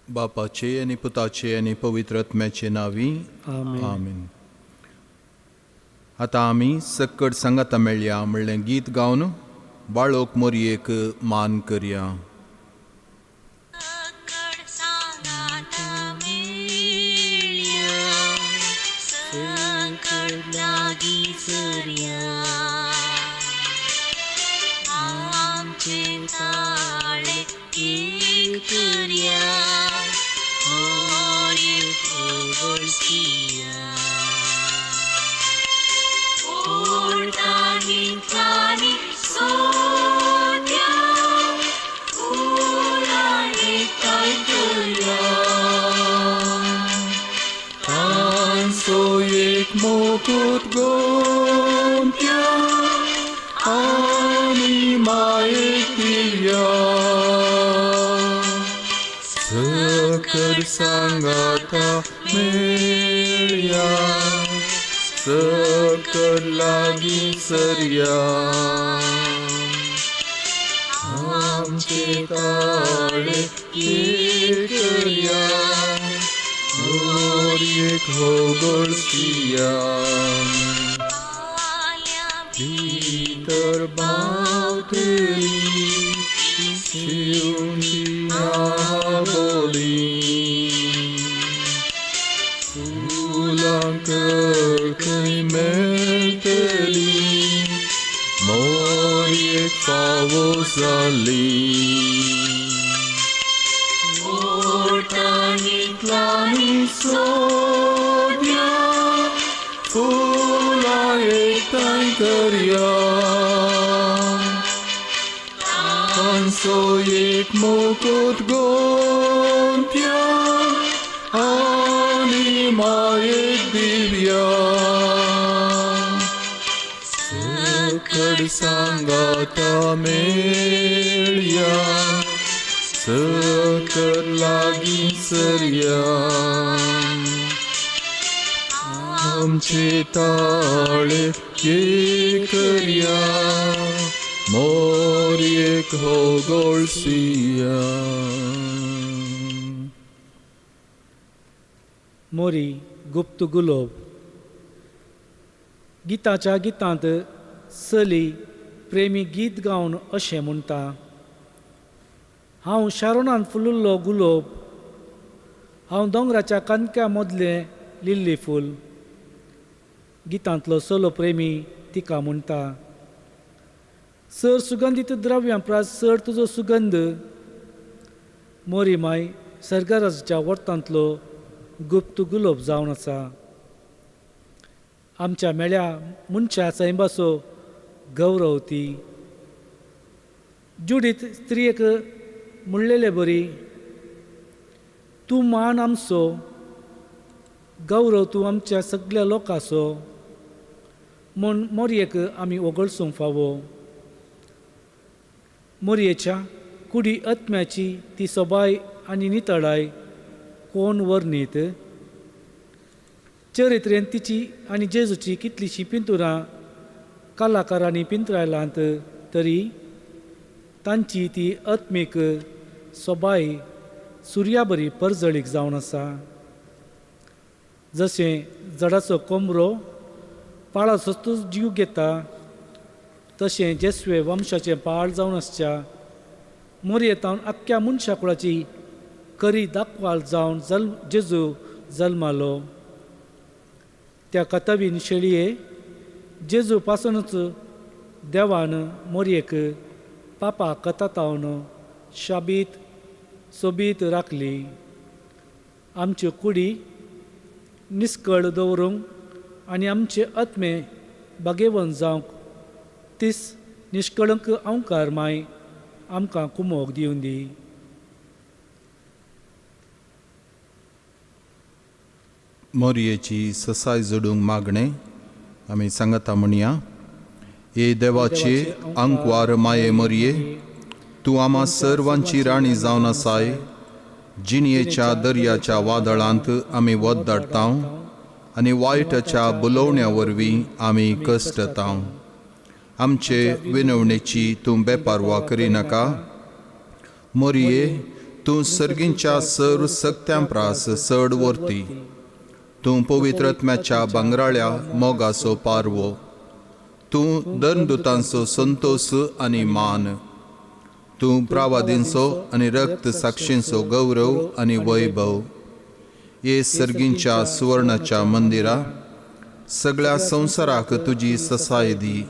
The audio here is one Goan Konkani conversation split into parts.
बापाचे आनी पुताचे आनी पवित्र आत्म्याचे नांवी आमेन. आमेन. आतां आमी सक्कड सांगाता मेळया म्हणलें गीत गावन बाळोक मोरयेक मान करया. सकड सांगाता मेळया, सकड लागीं सरया, आमचे ताळे एक करया, मोरयेक होगळसिया. ओडटानी सोद्या, फुलां एकठांय करया. तांचो एक मुकूट गोंत्या आनी मायेक दिवया. सकड सांगाता मेळया, सकड लागीं सरया, आमचे ताळे एक करया, मोरयेक होगळसिया. भितर बावतली शिवची आहा बोली, फुलांक खंय मेळटली मोरयेक फावो जाली. ओडटानी सोद्या, फुलां एकठांय करया, तांचो एक मुकूट गोंत्या आनी मायेक दिवया. सकड सांगाता मेळया, सकड लागीं सरया, आमचे ताळे एक करया, मोरयेक होगळसिया. मोरी गुप्त गुलोब. गिताच्या गितांत चली प्रेमी गीत गावन अशें म्हणटा, हांव शारोणान फुलिल्लो गुलोब, हांव दोंगराच्या कांदक्या मदलें लिल्ली फूल. गितांतलो चलो प्रेमी तिका म्हणटा, चड सुगंधीत द्रव्यां प्रास चड तुजो सुगंध. मोरी माय सर्गराजाच्या वर्तांतलो गुप्त गुलोब जावन आसा. आमच्या मेळ्या मनशा सैंबाचो गौरव ती. जुडीत स्त्रियेक म्हणलेले बरी, तूं मान आमचो, गौरव तूं आमच्या सगल्या लोकांचो. म्हूण मोरयेक आमी वगळसूंक फावो. मोरयेच्या कुडी आत्म्याची ती सोबाय आनी नितळाय कोण वर्णीत. चरित्रेन तिची आनी जेजूची कितलीशीं पिंतुरां कलाकारांनी पिंतरायलांत, तरी तांची ती आत्मीक सोबाय सुर्या बरी परजळीक जावन आसा. जशें जडाचो कोमरो पाळाचो जीव घेता, तशें जेस्वे वंशाचें पाळ जावन आसच्या मोरयेतावन आख्ख्या मनशा कुळाची करी दाखवाल जावन जल्म जेजू जल्मालो. त्या कतवीन शेळये जेजू पासूनच देवान मोरयेक पापा कथातावन शाबीत सोबीत राखली. आमच्यो कुडी निस्कळ दवरूंक आनी आमचे आत्मे बागेवन जावंक तीस निश्कळंक अंकार माय आमकां कुमोक दिवन दी. मोरयेची ससाय जोडूंक मागणें आमी सांगता म्हणया. ए देवाचे आंकवार माये मोरये, तूं आमा सर्वांची राणी जावन आसाय. जिणयेच्या दर्याच्या वादळांत आमी वत धाडटा आनी वायटाच्या बोलोवण्या वरवीं आमी कश्टता. आमचे विनवणेची तूं बेपारवा करिनाका. मोरये, तूं सर्गींच्या सर्व सक्त्यां प्रास चड वर्ती. तूं पवित्रत्म्याच्या भांगराळ्या मोगाचो पारवो. तूं दनदुतांचो संतोश आनी मान. तूं प्रावादींचो आनी रक्त साक्षींचो गौरव आनी वैभव. ये सर्गींच्या सुवर्णाच्या मंदिरा, सगळ्या संवसाराक तुजी ससाय दी.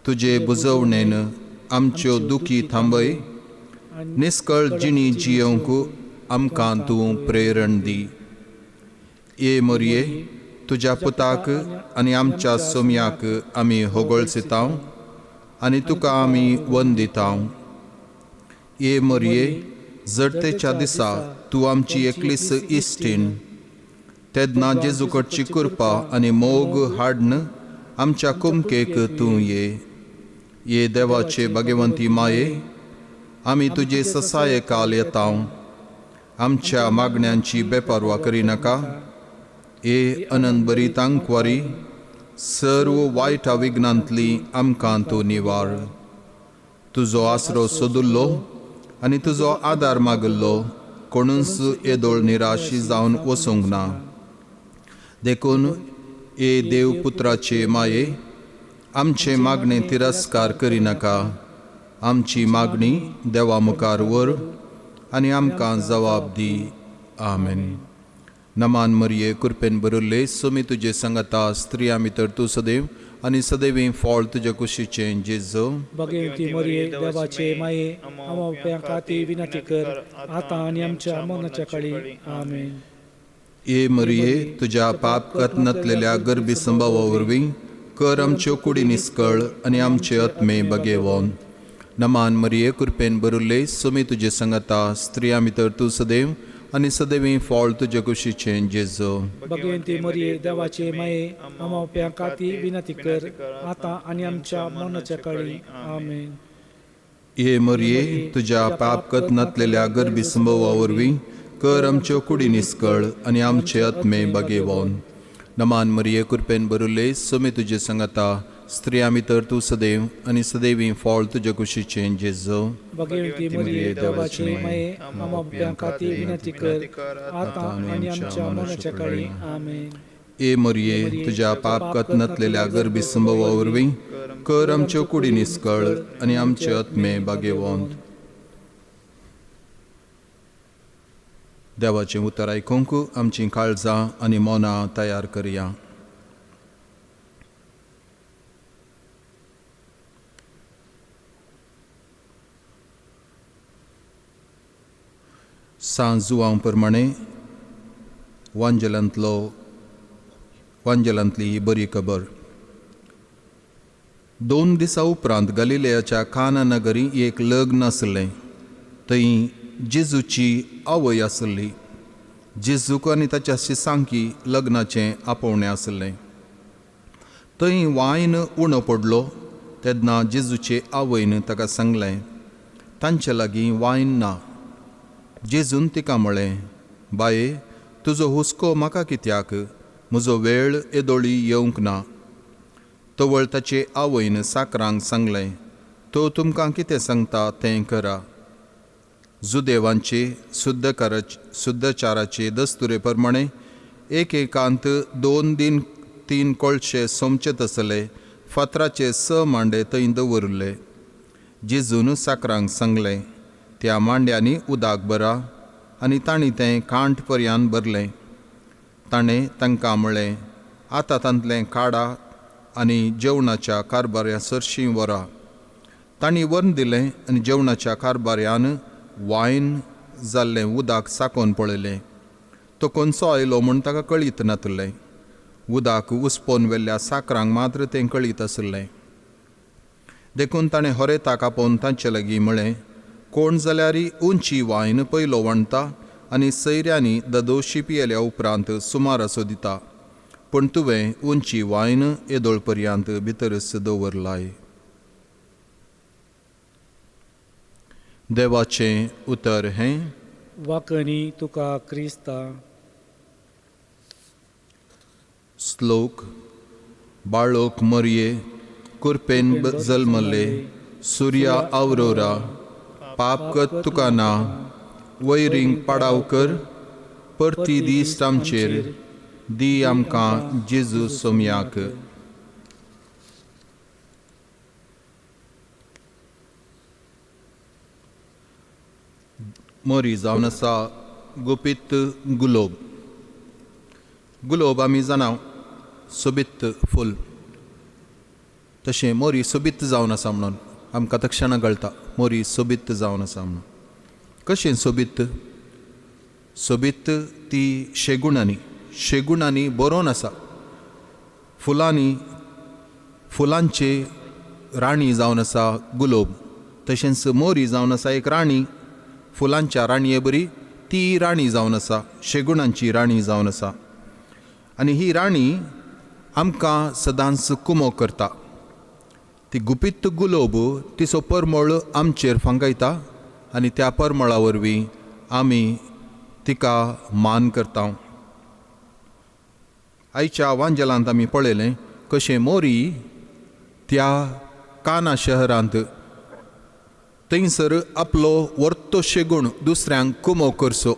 तुजे बुजवणेन आमच्यो दुखी थांबय. निस्कळ जिणी जियोवंक आमकां तूं प्रेरण दी. ये मोरये, तुज्या पुताक आनी आमच्या सोमयाक आमी होगळसितांव आनी तुका आमी वंदितांव. ये मोरये, जडतेच्या दिसा तूं आमची एकलीच इश्टीण. तेन्ना जेजू कडची कृपा आनी मोग हाडन आमच्या कुमकेक तूं ये. ये देवाचे भाग्यवंती माये, आमी तुजे ससाये काल येतांव. आमच्या मागण्यांची बेपारवा करिनाका. ए अनंत बरी तांकवारी, सर्व वायट विघ्नांतली आमकां तूं निवार. तुजो आसरो सोदुल्लो आनी तुजो आदार मागल्लो कोणूच येदोळ निराशी जावन वचूंक ना. देखून ए देव पुत्राचे माये, आमचे मागणे तिरस्कार करिनाका. आमची मागणी देवा मुखार व्हर आनी आमकां जवाब दी. आमेन. नमान मरिये, कृपेन बरुल्ले, सोमी तुजे संगता. स्त्रियां भितर तूं सदैव आनी सदैवी फळ तुजे कुशीचें जेजू. भगवती मरिये, देवाचे माये, आमा खातीर विनंती कर, आतां आनी आमच्या मरणाच्या काळी. आमेन. ए मरिये, तुज्या पाप कतनतलेल्या गर्भी संभावा वरवीं कर आमच्यो कुडी निस्कळ आनी आमचे आत्मे बगेवन. नमान मरिये, कृपेन बरुल्ले, सोमी तुजे संगता. स्त्रियां भितर तूं सदैव आनी सदैवी फळ तुजे कुशीचें जेजू. भगवंती मरिये, देवाचे माये, आमा खातीर विनंती कर, आतां आनी आमच्या मरणाच्या काळी. आमेन. ए मरिये, तुज्या पाप कतनतलेल्या गर्भी संभवा वरवीं कर आमच्यो कुडी निस्कळ आनी आमचे आत्मे बगेवन. नमान मरिये, कृपेन बरुल्ले, सोमी तुजे संगता. स्त्रियां भितर तूं सदैव आनी सदैवी फळ तुजे कुशीचें जेजू. भगवंती मरिये, देवाचे माये, आमा खातीर विनंती कर, आतां आनी आमच्या मरणाच्या काळी. आमेन. ए मरिये, तुज्या पाप कतनतलेल्या गर्भी संभवा वरवीं कर आमच्यो कुडी निस्कळ आनी आमचे आत्मे बागेवन. देवाचें उतर आयकूंक आमचीं काळजां आनी मनां तयार करया. सांज जुवां प्रमाणे वांजेलांतली ही बरी खबर. 2 दिसां उपरांत गलिलेयाच्या काना नगरी एक लग्न आसलें. थंय जेजूची आवय आसली. जेजूक आनी ताच्या शिसांकी लग्नाचें आपोवणें आसलें. थंय वायन उणो पडलो तेन्ना जेजूचे आवयन ताका सांगलें, तांचे लागीं वायन ना. जेजून तिका म्हळें, बाये, तुजो हुस्को म्हाका कित्याक? म्हजो वेळ येदोळी येवंक ना. तवळ ताचे आवयन साकरांक सांगलें, तो तुमकां कितें सांगता तें करा. जुदेवांचे शुद्धचाराचे दस्तुरे प्रमाणे एकेकांत 2 दिन 3 कोळशे सोमचे तसले फातराचे 6 मांडे थंय दवरिल्ले. जेजून साकरांक सांगलें, त्या मांड्यांनी उदक भरा आनी तांणी तें कांठ पर्यान भरलें. ताणें तांकां म्हळें, आतां तांतलें काडा आनी जेवणाच्या कारबाऱ्या सरशीं व्हरा. तांणी व्हरून दिलें आनी जेवणाच्या कारबाऱ्यान वायन जाल्लें उदक साकोवन पळयलें. तो खंयचो आयलो म्हूण ताका कळीत नातलें. उदक उसपोवन व्हेल्ल्या साकरांक मात्र तें कळीत आसलें. देखून ताणें होरेताक आपोवन तांचे लागीं म्हळें, कोण जाल्यार उंची वायन पयलो वणटा आनी सैऱ्यांनी ददोशी पियेल्या उपरांत सुमाराचो दिता, पूण तुवें उंची वायन येदोळ पर्यंत भितरच दवरलाय. देवाचें उतर हें. वाकणी तुका क्रिस्ता. श्लोक. बाळोक मरये कुरपेन जल्मले, सुर्या आवरोरा, पापकत तुका ना, वैरींग पाडाव कर, परती दीस आमचेर दी आमकां जेजू सोमयाक. मोरी जावन आसा गुपीत गुलोब. गुलोब आमी जाणा सोबीत फूल, तशें मोरी सोबीत जावन आसा म्हणून आमकां तक्षणां कळटा मोरी सोबीत जावन आसा म्हणून. कशें सोबीत? सोबीत ती शेगुणांनी, शेगुणांनी बरोवन आसा. फुलांनी, फुलांचे राणी जावन आसा गुलोब, तशेंच मोरी जावन आसा एक राणी, फुलांच्या राणये बरी ती राणी जावन आसा, शेगुणांची राणी जावन आसा. आनी ही राणी आमकां सदांच कुमो करता. ती गुपीत गुलोब तिचो परमळ आमचेर फांकायता आनी त्या परमळा वरवीं आमी तिका मान करता. आयच्या वांजेलांत आमी पळयलें कशें मोरी त्या काना शहरांत थंयसर आपलो वर्तो शेगूण दुसऱ्यांक कुमो करचो,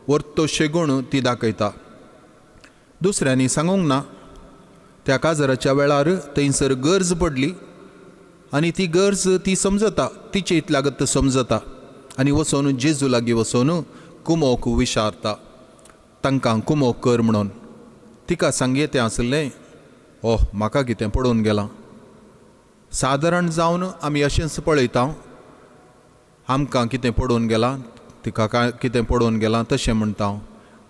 वर्तो शेगूण ती दाखयता. दुसऱ्यांनी सांगूंक ना, त्या काजराच्या वेळार थंयसर गरज पडली आनी ती गरज ती समजता, तिचे इतल्यागत समजता आनी वचोन जेजू लागीं वचोन कुमोक विचारता, तांकां कुमोक कर म्हणून. तिका सांगये तें आसलें, ओह म्हाका कितें पडून गेलां. सादारण जावन आमी अशेंच पळयता, आमकां कितें पडून गेलां, तिका काय कितें पडून गेलां तशें म्हणटा.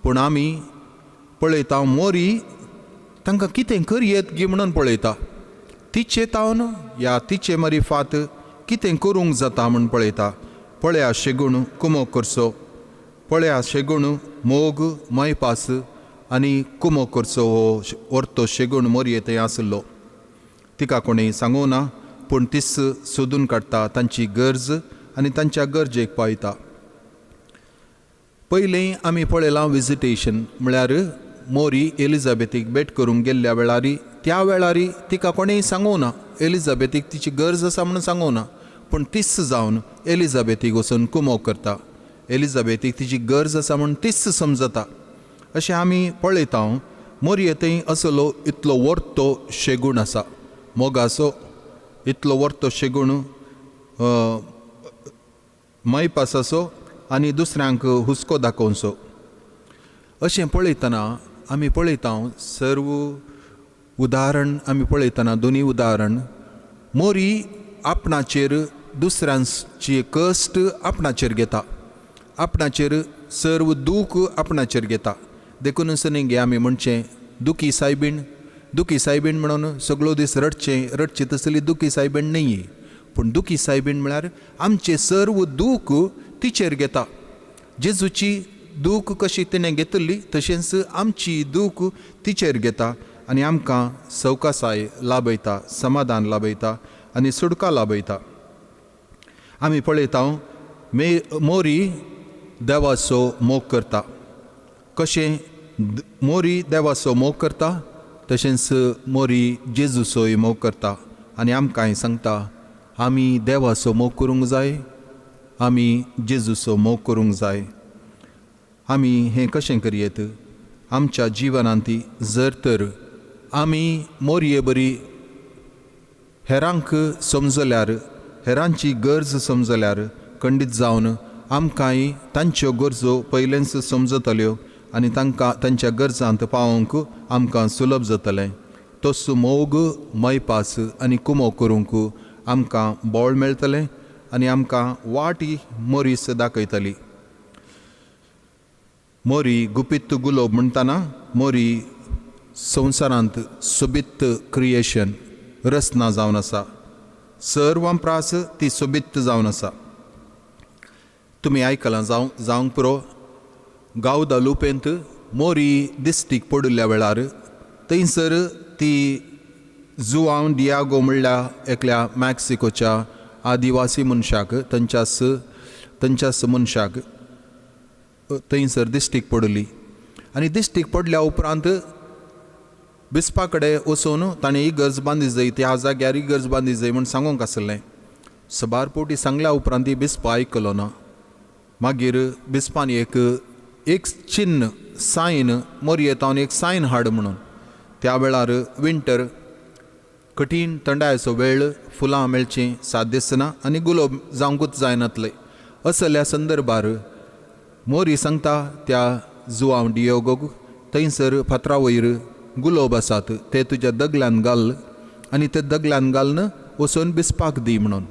पूण आमी पळयता मोरी तांकां कितें करयेत गी म्हणून पळयता, तिचे तावन या तिचे मरिफात कितें करूंक जाता म्हूण पळयता. पळया शेगूण कुमो करचो, पळया शेगूण मोग मयपास आनी कुमो करचो हो वर्तो शेगूण मोरये थंय आसलो. तिका कोणी सांगूं ना, पूण तीच सोदून काडटा तांची गरज आनी तांच्या गरजेक पावयता. पयलीं आमी पळयलां विजिटेशन म्हळ्यार मोरी एलिजाबेथीक भेट करूंक गेल्ल्या वेळारी, त्या वेळारी तिका कोणेय सांगूं ना, एलिजाबेथीक तिची गरज आसा म्हणून सांगूं ना, पूण तीच जावन एलिजाबेथीक वचून कुमोक करता, एलिजाबेथीक तिची गरज आसा म्हूण तीच समजता. अशें आमी पळयता मोरये थंय असलो इतलो वर्तो शेगूण आसा, मोगाचो इतलो वर्तो शेगूण, मयपासाचो आनी दुसऱ्यांक हुस्को दाखोवचो. अशें पळयतना आमी पळयता सर्व उदाहरण आमी पळयतना दोनी उदाहरण, मोरी आपणाचेर दुसऱ्यांची कश्ट आपणाचेर घेता, आपणाचेर सर्व दूख आपणाचेर घेता. देखूनच न्ही गे आमी म्हणचें दुखी सायबीण, दुखी सायबीण म्हणून सगळो दीस रडचें, रडचें तसली दुखी सायबीण न्ही, पूण दुखी सायबीण म्हळ्यार आमचें सर्व दूख तिचेर घेता. जेजूची दूख कशी तिणें घेतली तशेंच आमची दूख तिचेर घेता आनी आमकां सवकासाय लाभयता, समाधान लाभयता आनी सुटका लाभयता. आमी पळयता मोरी देवाचो मोग करता, कशें मोरी देवाचो मोग करता तशेंच मोरी जेजूचोय मोग करता आनी आमकांय सांगता आमी देवाचो मोग करूंक जाय, आमी जेजूचो मोग करूंक जाय. आमी हें कशें करयेत? आमच्या जिवनांत जर तर आमी मोरये बरी हेरांक समजल्यार, हेरांची गरज समजल्यार खंडीत जावन आमकांय तांच्यो गरजो पयलेंच समजतल्यो आनी तांकां तांच्या गरजांत पावोवंक आमकां सुलभ जातलें. तसो मोग मयपास आनी कुमो करूंक आमकां बळ मेळटलें आनी आमकां वाट मोरीस दाखयतली. मोरी गुपीत गुलोब म्हणटना मोरी संवसारांत सोबीत क्रिएशन रचना जावन आसा, सर्वांप्रास ती सोबीत जावन आसा. तुमी आयकलां जावंक पुरो, गावदा लुपेंत मोरी दिश्टीक पडिल्ल्या वेळार थंयसर ती जुआंव डियागो म्हणल्या एकल्या मॅक्सिकोच्या आदिवासी मनशाक तांच्याच तांच्याच मनशाक थंयसर दिश्टीक पडली. आनी दिश्टीक पडल्या उपरांत बिस्पा कडेन वचून ताणें इगर्ज बांदी जाय, त्या जाग्यार इगर्ज बांदी जाय म्हूण सांगूंक आसलें. सबार पोटी सांगल्या उपरांत ती बिस्पा आयकलो ना. मागीर बिस्पान एक एक चिन्न सायन मोरयेतावन एक सायन हाड म्हणून. त्या वेळार विंटर कठीण थंडायेचो वेळ, फुलां मेळचीं साध्य दिसना आनी गुलोब जावंकूच जायनातले. असल्या संदर्भार मोरी सांगता त्या जुआंव डियोगोक, थंयसर फातरा वयर गुलोब आसात ते तुज्या दगल्यान घाल आनी ते दगल्यान घालून वचून बिस्पाक दी म्हणून.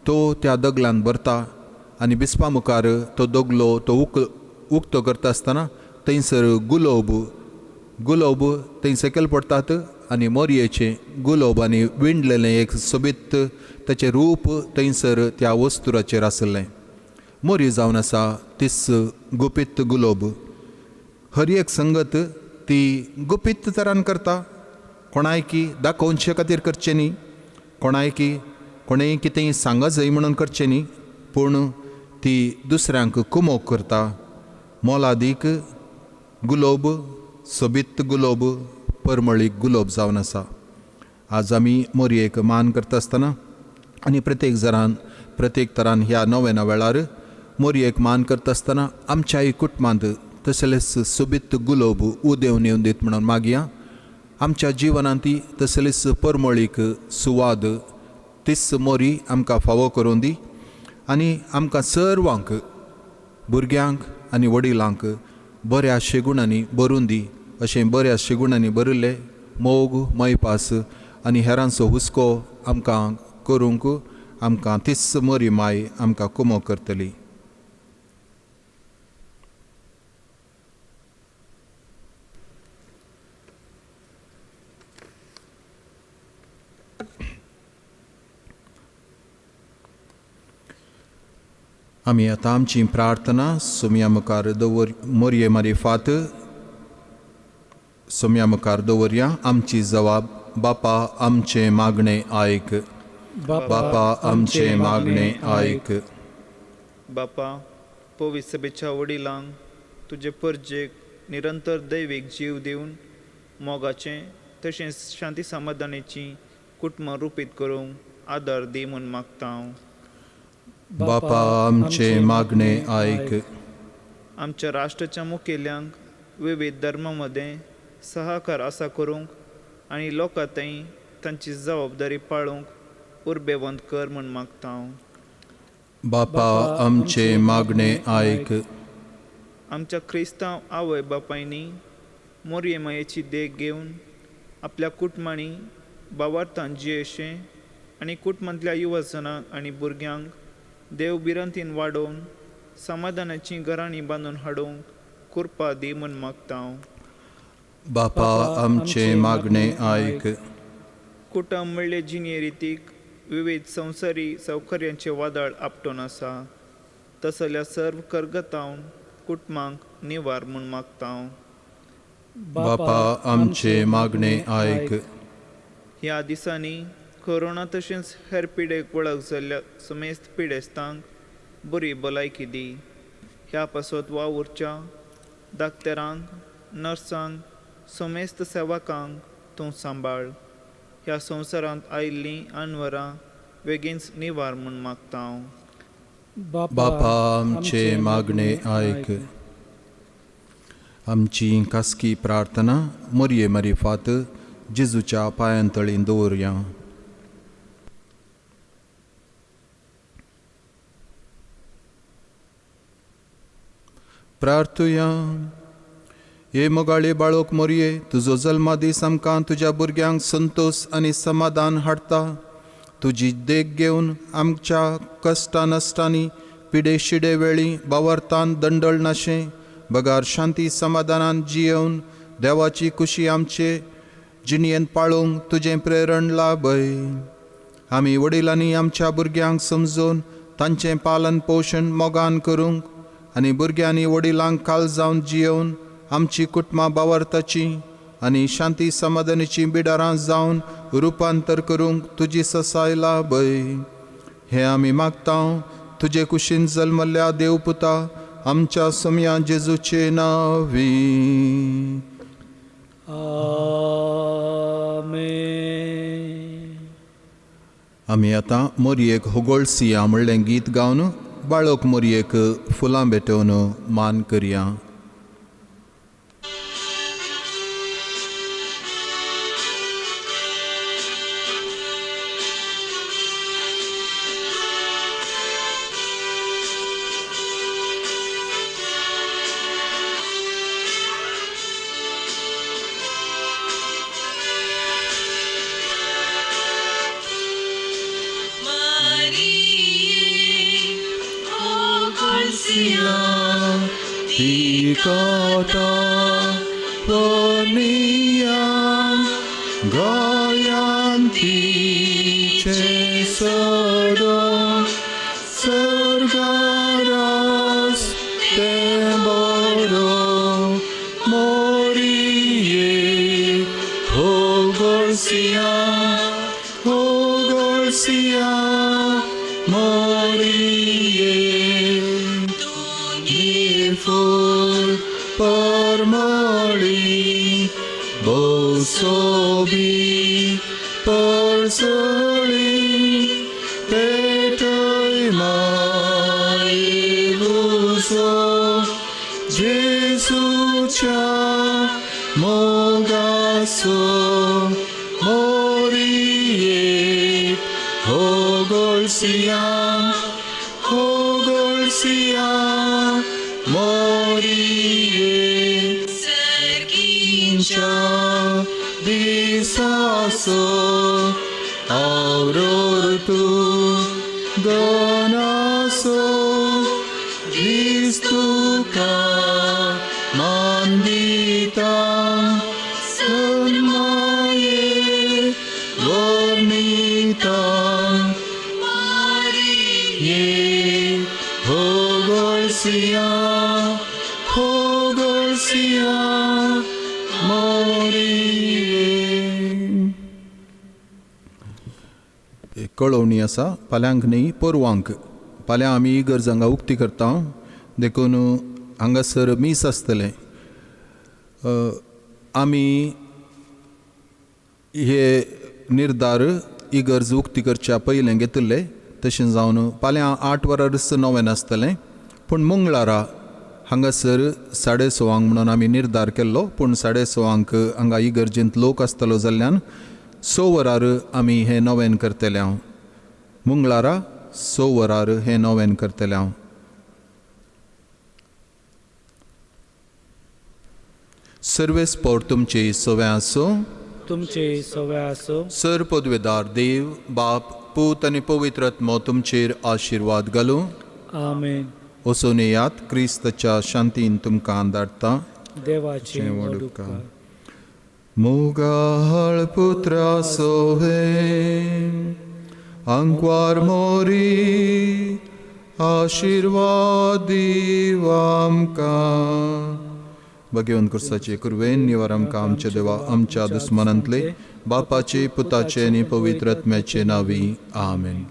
तो त्या दगल्यान भरता आनी बिस्पा मुखार तो दगलो तो उक्तो करता आसतना थंयसर गुलोब गुलोब थंय सकयल पडटात आनी मोरयेचें गुलोब आनी विणलेलें एक सोबीत ताचें रूप थंयसर त्या वस्तुराचेर आसलें. मोरी जावन आसा तीस गुपीत गुलोब. हर एक संगत ती गुपीत तरान करता, कोणायकी दाखोवचे खातीर करचें न्ही, कोणायकी कोणेंय कितेंय सांगा जाय म्हणून करचें न्ही, पूण ती दुसऱ्यांक कुमोक करता. मोलादीक गुलोब, सोबीत गुलोब, परमळीक गुलोब जावन आसा. आज आमी मोरयेक मान करता आसतना आनी प्रत्येक जरान प्रत्येक तरान ह्या नव्या वेळार मोरयेक मान करता आसतना आमच्याय कुटुंबांत तसलेच सोबीत गुलोब उदेवन येवन दीत म्हणून मागया. आमच्या जिवनांत ती तसलीच परमळीक सुवाद तीच मोरी आमकां फावो करून दी आनी आमकां सर्वांक भुरग्यांक आनी वडिलांक बऱ्या शेगुणांनी भरून दी. अशें बऱ्या शेगुणांनी भरिल्ले मोग मैपास आनी हेरांचो हुस्को आमकां करूंक आमकां तीच मोरी माय आमकां कुमो करतली. आमी आतां आमची प्रार्थना सोमया मुखार दवर मोरये मारिफात सोमया मुखार दवरया. आमची जवाब बापा आमचें मागणें आयक, बापा आमचें मागणें आयक. बापा, पवित्र सभेच्या वडिलांक तुजे परजेक निरंतर दैवीक जीव दिवन मोगाचें तशेंच शांती समाधानाची कुटुंबां रुपीत करूंक आदार दी म्हूण मागता हांव. बापा आमचें मागणें आयक. आमच्या राष्ट्राच्या मुखेल्यांक विविध धर्मां मदें सहकार आसा करूंक आनी लोकां थंय तांची जबाबदारी पाळूंक उर्बेवंत कर म्हूण मागता हांव. बापा आमचें मागणें आयक. आमच्या क्रिस्तांव आवय बापायनी मोरये मायेची देख घेवन आपल्या कुटुंबांनी बावार्थान जियेशें आनी कुटुंबांतल्या युवजनांक आनी भुरग्यांक देव भिरांतीन वाडोवन समाधानाचीं घराणीं बांदून हाडूंक कृपा दी म्हूण मागता हांव. बापा आमचें मागणें आयक. कुटुंब म्हणले जिणे रितीक विविध संवसारी सौकर्यांचे वादळ आपटून आसा तसल्या सर्व करगतावन कुटुंबांक निवार म्हूण मागता हांव. बापा आमचें मागणें आयक. ह्या दिसांनी कोरोना तशेंच हेर पिडेक वळख जाल्ल्या समेस्त पिडेस्तांक बरी भलायकी दी. ह्या पासत वावुरच्या दाक्तेरांक, नर्सांक, समेस्त सेवकांक तूं सांबाळ. ह्या संवसारांत आयिल्लीं अनवरां बेगीनच निवार म्हूण मागता हांव. बापा आमचें मागणें आयक. आमची खासगी प्रार्थना मोरये मारिफात जेजूच्या पांयांतळीं दवरया. प्रार्थुया. हे मोगाळे बाळोक मोरये, तुजो जल्मा दीस आमकां तुज्या भुरग्यांक संतोश आनी समाधान हाडटा. तुजी देख घेवन आमच्या कश्टा नश्टांनी पिडे शिडे वेळी बावरतान दंडळ नाशें बगार शांती समाधानान जियेवन देवाची खुशी आमचे जिणयेंत पाळोवंक तुजें प्रेरण लाभय. आमी वडिलांनी आमच्या भुरग्यांक समजून तांचें पालन पोशण मोगान करूंक आनी भुरग्यांनी वडिलांक काल जावन जियेवन आमची कुटुंबां बावरताची आनी शांती समाधानीची बिडारां जावन रुपांतर करूंक तुजी ससाय लाभय. हें आमी मागता तुजे कुशीन जल्मल्ल्या देवपुता आमच्या सोमया जेजूचे नांवी. आमेन. आमी आतां मोरयेक होगोळसिया म्हणलें गीत गावन बाळक मोरयेक फुलां भेटोवन मान करया. तिकाता वनिया गायांतीचे सदो सर्गारास ते बरो मोरिये होगोळसिया होगोळसिया मोरिये. फूल परमळी बोसोबी परसळी पेटय माये उजो जेजूच्या मोगासो मोरिये होगोळसिया होगोळसिया मोरिये. सर्गींच्या दिसासो आवरोर तूं गनासो दीस तुका मान दिता सन्माये वर्णिता मोरिये होगोळसिया होगोळसिया मोरिये. कळोवणी आसा फाल्यांक न्ही पोरवांक. फाल्यां आमी इगर्ज हांगा उक्ती करता देखून हांगासर मीस आसतलें. आमी हे निर्धार इगर्ज उक्ती करच्या पयलें घेतिल्ले तशें जावन फाल्यां 8 वरांच नवेन आसतलें पूण मंगळारा हांगासर 6:30 म्हणून आमी निर्धार केल्लो पूण 6:30 हांगा इगर्जेंत लोक आसतलो जाल्ल्यान 6 वरार आमी हें नवेन करतले हांव. मंगळारा 6 वरार हें नवेन करतले हांव. सर्वेस पोर तुमचे सव्या आसूं. तुमचे सव्या आसूं. सर पदवेदार देव बाप पूत आनी पवित्र आत्मो तुमचेर आशिर्वाद घालूं. आमेन. वचून येयात क्रिस्ताच्या शांतीन तुमकां धाडटा. देवाचे व्हड उपकार. मोगाळ पुत्रा सोहे आंकवार मोरी आशिर्वाद दीव आमकां. भगवंत कुर्साचे कुरवेन निवार आमकां आमच्या देवा आमच्या दुस्मनांतले बापाचे पुताचे आनी पवित्र आत्म्याचे नांवी. आमेन.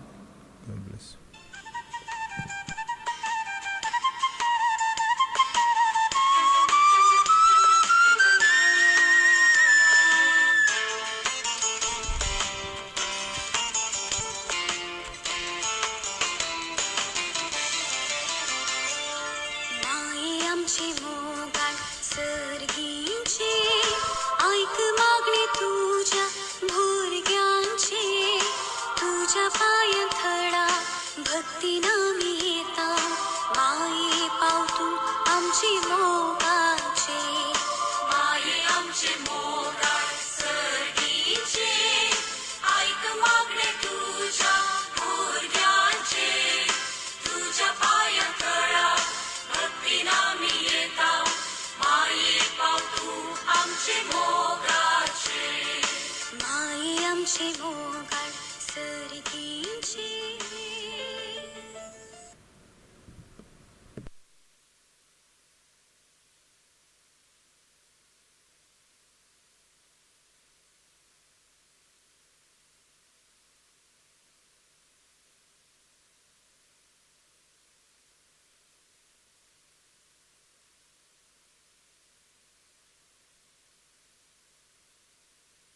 माये आमची मोगाळ सर्गींची ऐक मागणे तुझ्या भुरग्यांचे तुझ्या पांयां थळा भक्ती नामी येता माये पाव तूं आमची मोगाचे. माये आमचे